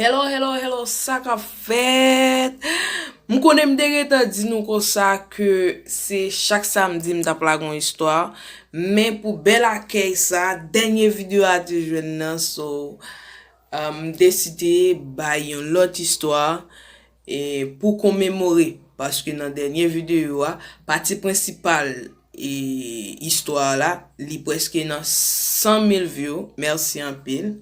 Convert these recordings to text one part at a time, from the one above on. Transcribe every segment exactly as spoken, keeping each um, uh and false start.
Hello, hello, hello, sa k ap fèt? M konnen m te gentan di nou konsa ke se chak samdi m t ap lage yon istwa, men pou bèl akèy sa, dènye videyo a te jwenn nan, so, uh, m deside bay yon lòt istwa e pou komemore, paske nan dènye videyo a, pati prensipal e istwa la, li prèske nan san mil view. Mèsi anpil.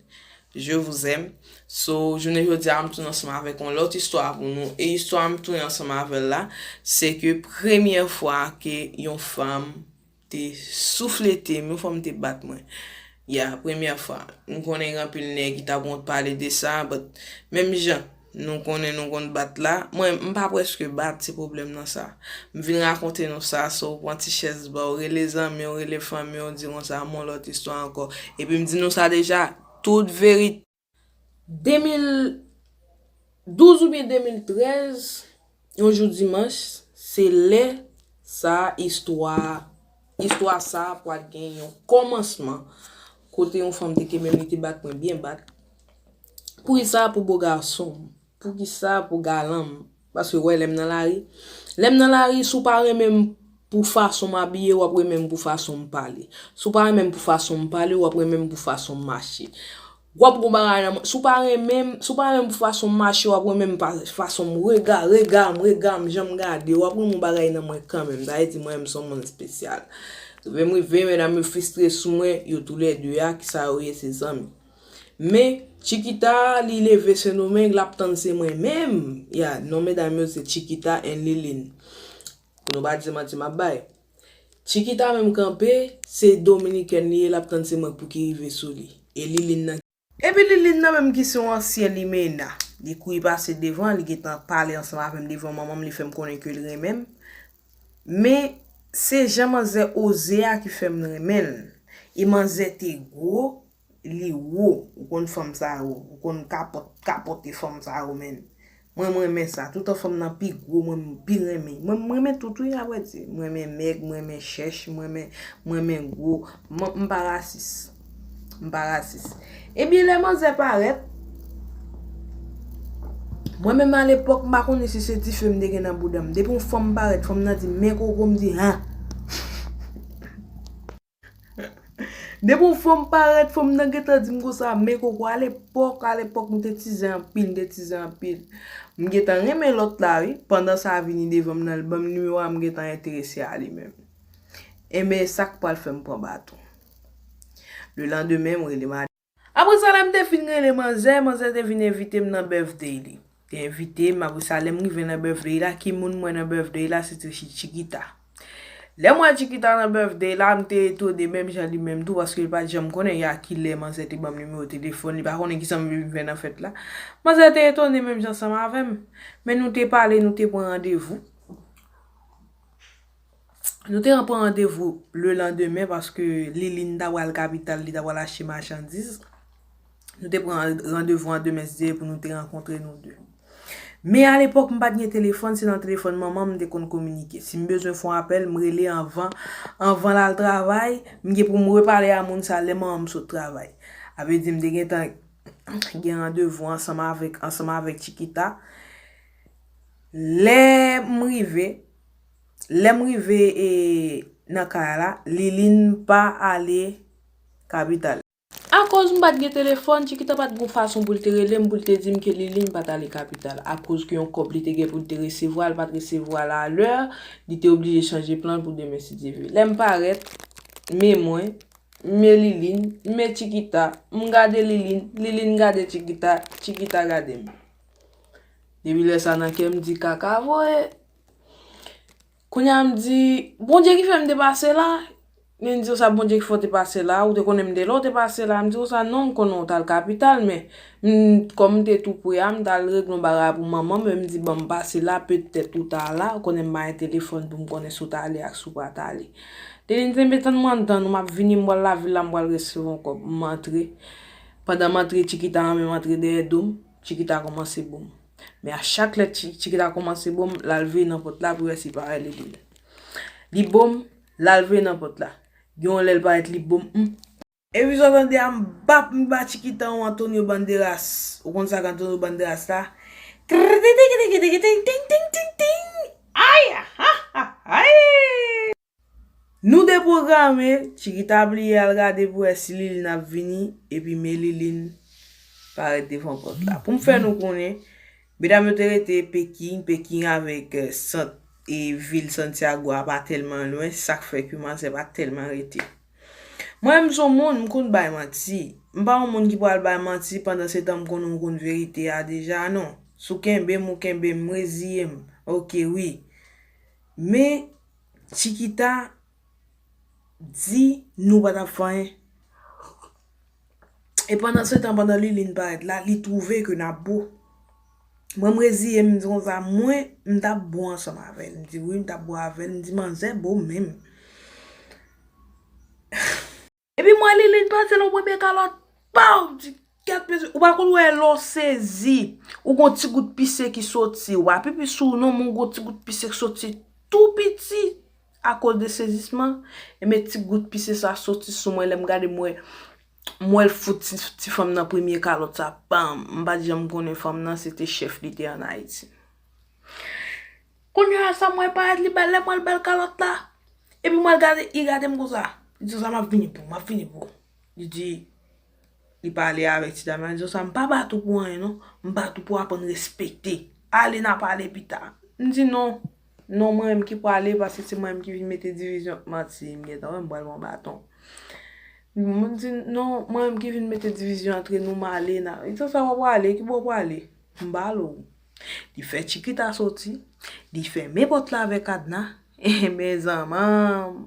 Je vous aime. So, jounen jodi a, m tounen ansanm avèk yon lòt istwa pou nou. E istwa m tounen ansanm avè l la, se ke premyè fwa ke yon fanm te souflete m, yon fanm te bat mwen. Ya, premyè fwa. M konnen gen anpil nèg ki t ap wont pale de sa, but menm jan nou konnen nou konn bat la, mwen, m pa prèske bat, se pwoblèm nan sa. M vin rakonte nou sa, so w pran ti chèz ba w, rele zanmi w, rele fanmi w, di konsa, m yon lòt istwa ankò. Epi m di nou sa deja, tout verite. De mil douz oubyen de mil trèz, yon jou dimanch, se lè sa istwa, istwa sa pral gen yon kòmansman. Kote yon fanm te kenbe m, li te bat mwen byen bat. Poukisa pou bo gason m? Poukisa pou galan m? Paske w wè lè m nan lari. Lè m nan lari, si w pa renmen m pou fason m abiye, w ap renmen m pou fason m pale. Si w pa renmen m pou fason m pale, w ap renmen m pou fason m mache. W ap gon bagay nan mwen. Si w pa renmen m, si w pa renmen m pou fason m mache, w ap renmen m pa fason m rega, rega m, rega m, jan m gade. W ap renmen yon bagay nan mwen kanmenm. Sa vle di mwen menm se yon moun espesyal. Rive m rive, medam yo fristre sou mwen, yo toulède a, kisa yo ye, se zanmi. Men, Chiquita, li leve Sendomeng, l ap tann se mwen menm. Ya, non medam yo se Chiquita and Liline. Pou nou pa di se manti m ap bay. Chiquita menm kanpe, se dominikèn li ye, l ap tann se mwen pou ki rive sou li. E Liline nan. Epi Liline nan menm ki se yon ansyen limena. Li kouri pase devan, li gentan pale ansanm avè m devan manman m, li fè m konnen ke l renmen m. Men, se jan manzè oze a ki fè m renmen l. E manzè te gwo, li wo. Ou konn fanm sa yo. Ou konn kapòt, kapòte fanm sa yo, menn. Mwen, m renmen sa. Toutan fanm nan pi gwo, mwen, m pi renmen. Mwen, m renmen tout, wi, apre di. M renmen mèg, m renmen chèch, m renmen, m renmen gwo. M, m pa rasis. M pa rasis. Ebyen, lè manzè parèt, mwen menm alepòk, m pa konnen si se dife m te gen nan bouda m. Depi yon fanm parèt, fanm nan di, "Men koko," m di, "Han." Depi yon fanm parèt, fanm nan gentan di m konsa, "Men koko." Alepòk, alepòk, m te tizè anpil, m te tizè anpil. M gentan renmen lòt la, wi. Pandan sa a vini devan m nan, l ban m nimewo a, m gentan enterese a li menm. Enben, sa k pral fè m pran baton. Lelandemen, m rele madanm. Apre sa, lè m te fin rele manzè, manzè te vin envite m nan birthday li. Te envite m, apre sa, lè m rive nan birthday la, ki moun m wè nan birthday la, se te Chi-, Chiquita. Lè m wè Chiquita nan birthday la, m te etone menm jan li menm tou, paske li pa t janm konnen a kilè manzè te ban m nimewo telefòn, li pa konnen kisa m vin fè nan fèt la. Manzè te etone menm jan ansanm avè m. Men nou te pale, nou te pran randevou. Nou te pran randevou lelandemen paske Liline ta pral kapital, li ta pral achte machandiz. Nou te pran randevou an demen, si Dye vle, pou nou te rankontre nou de. Men alepòk, m pa t gen telefòn, se nan telefòn manman m m te konn kominike. Si m bezwen fè yon apèl, m rele anvan, anvan l al travay, m gen pou m repale a moun sa lè manman m sot travay. Sa vle di m te gentan gen randevou ansanm avèk, ansanm avèk Chiquita. Lè m rive, lè m rive, e, nan kay la, Liline pa ale kapital. Akoz m pa t gen telefòn, Chiquita pa t gon fason pou l te rele m, pou l te di m ke Liline pa t ale kapital. Akoz ke yon kòb li te gen pou l te resevwa, l pa t resevwa l alè, li te oblije chanje plan pou demen, si Dye vle. Lè m parèt, men mwen, men Liline, men Chiquita, m gade Liline, Liline gade Chiquita, Chiquita gade m. Depi lè sa nan kè m di kaka voye. Kounye a m di, Bondye ki fè m te pase la. Men m di konsa, Bondye ki fè w te pase la, ou te konnen m te la, w te pase la. M di konsa, non, m konnen w t al kapital, men m, kòm m te tou pre a, m t al regle yon bagay pou manman m, men m di, ban m pase la, petèt ou ta la, ou konnen m pa gen telefòn pou m konnen si w t ale ak si w pa t ale. Liline di, men tann mwen anndan, non, m ap vini, m pral lavil la, m pral resevwa yon kòb. M antre. Pandan m antre, Chiquita menm antre dèyè do m, Chiquita kòmanse bo m. Men a chak lè Chi-, Chiquita kòmanse bo m, l al veye nan pòt la pou wè si parèt li li. Li bo m, l al veye nan pòt la. Gen yon lè l parèt li bo m, hmm. Epi sa w tande a, m bap, m ba Chiquita yon Antonio Banderas. Ou konn sa k Antonio Banderas la? Ting, ting, ting, ting, ting, ting, ting. Ay, ha, ha, ay. Nou deprograme, Chiquita bliye al gade pou wè si Liline ap vini, epi men Liline parèt devan pòt la. Pou m fè nou konnen, medam yo te rete Pekin, Pekin avèk, eh, sant, e vil Santiago a pa tèlman lwen, sa k fè ke manzè pa tèlman rete. Mwen, m se yon moun, m konn bay manti. M pa yon moun ki pral bay manti, pandan se tan m konnen m konn verite a deja, non. Si w kenbe m, ou kenbe m, m reziye m. Oke, wi. Men, Chiquita di nou pa t ap fè anyen. E pandan se tan, pandan Liline parèt la, li twouve ke n ap bo. Mwen, m reziye m, m di konsa, mwen, m t ap bo ansanm avè l. M di wi, m t ap bo avè l. M di manzè bo menm. Epi m wè Liline pase l yon premye kalòt. Paw! M di, gad mesye, ou pa konn wè lè w sezi, ou gon ti gout pise ki soti, ou pa pipi sou ou non, men ou gon ti gout pise ki soti tou piti akoz de sezisman. Ebyen ti gout pise sa soti sou mwen, lè m gade m wè, m wè l fout ti, ti fanm nan premye kalòt sa, bam! M pa t janm konnen fanm nan, se te chèf li te ann Ayiti. Kounye a sa m wè parèt, li ba l, lè m wè l ba l kalòt la. Epi m wè l gade, li gade m konsa. Li di sa, m ap vini pou, m ap vini pou. Li di, li pale avèk ti dam nan, li di sa, m pa bat ou pou anyen non. M bat ou pou aprann respekte. Ale n a pale pita. M di non. Non, mwen menm ki prale, paske se mwen menm ki vin mete divizyon. Manti, m gentan wè m pral pran baton. M di non, mwen menm ki vin mete divizyon antre nou, m ale n a. Li di sa, w ap prale, ki bò w prale? M ba l ou. Li fè Chiquita soti, li fèmen pòt la avèk kadna. Enben zanmanm.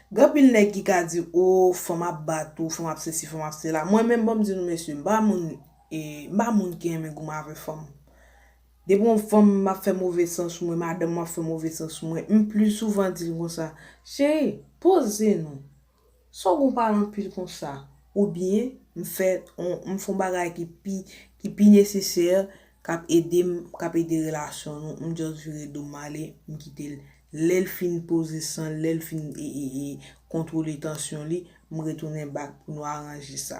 Gen anpil nèg ki ka di, o, fanm ap bat ou, fanm ap sesi, fanm ap sela. Mwen menm, ban m di nou mesye, m pa moun, e, m pa moun ki renmen goumen avè fanm. Depi yon fanm ap fè move san sou mwen, madanm mwen ap fè move san sou mwen, m pli souvan di l konsa, cheri, poze nou. Sa w gon pale anpil konsa? Oubyen m fè on, m fè on bagay ki pi, ki pi nesesè, k ap ede m, k ap ede relasyon nou, m just vire do m ale, m kite l. Lè l fin poze san l, lè l fin, e, e, e, kontwole tansyon li, m retounen back pou nou aranje sa.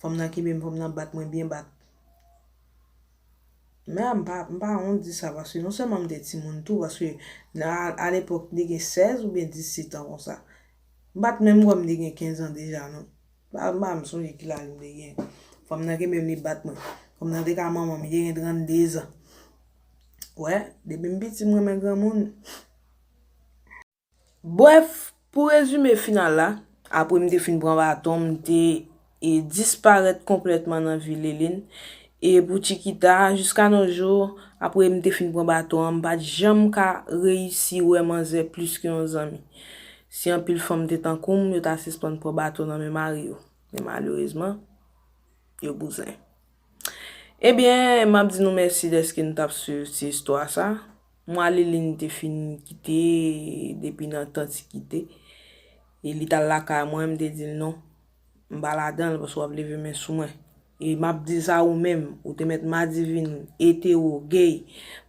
Fanm nan kenbe m, fanm nan bat mwen byen bat. Men m pa, m pa wont di sa, paske non sèlman m te timoun tou, paske a, alepòk m te gen sèz oubyen disèt an konsa. M pa t menm kwè m te gen kenz an deja non. M pa, m pa menm sonje ki laj m te gen. Fanm nan kenbe m, li bat mwen. Fanm nan te ka manman m, li te gen trannde zan. Wè, depi m piti m renmen granmoun. Brèf, pou rezime final la, apre m te fin pran baton, m te, e, disparèt konplètman nan vi Liline. E pou Chiquita, jiska nos jours, apre m te fin pran baton an, m pa t janm ka reyisi wè manzè plis ke yon zanmi. Si anpil fanm te tankou m, yo ta sispann pran baton nan men mari yo. Men malerezman, yo bouzen. Ebyen, m ap di nou mèsi dèske nou t ap swiv ti istwa sa. Mwa Liline te fin kite depi nan tan ti kite. E li t al lakay mwen, m te di l non. M pa ladan l paske w ap leve men sou mwen. E m ap di sa ou menm, ou te mèt madivin, etero, gay,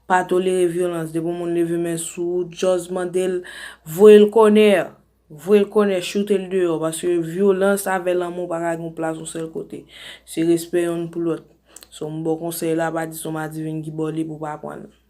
pa tolere vyolans. Depi yon moun leve men sou ou, just mande l, voye l kònè. Voye l kònè, choute l deyò, paske vyolans avè lanmou pa ka gen yon plas yon sèl kote. Se respè yonn pou lòt. So, m ba w konsèy la, pa di se yon madivin ki ba w li pou w pa pran l.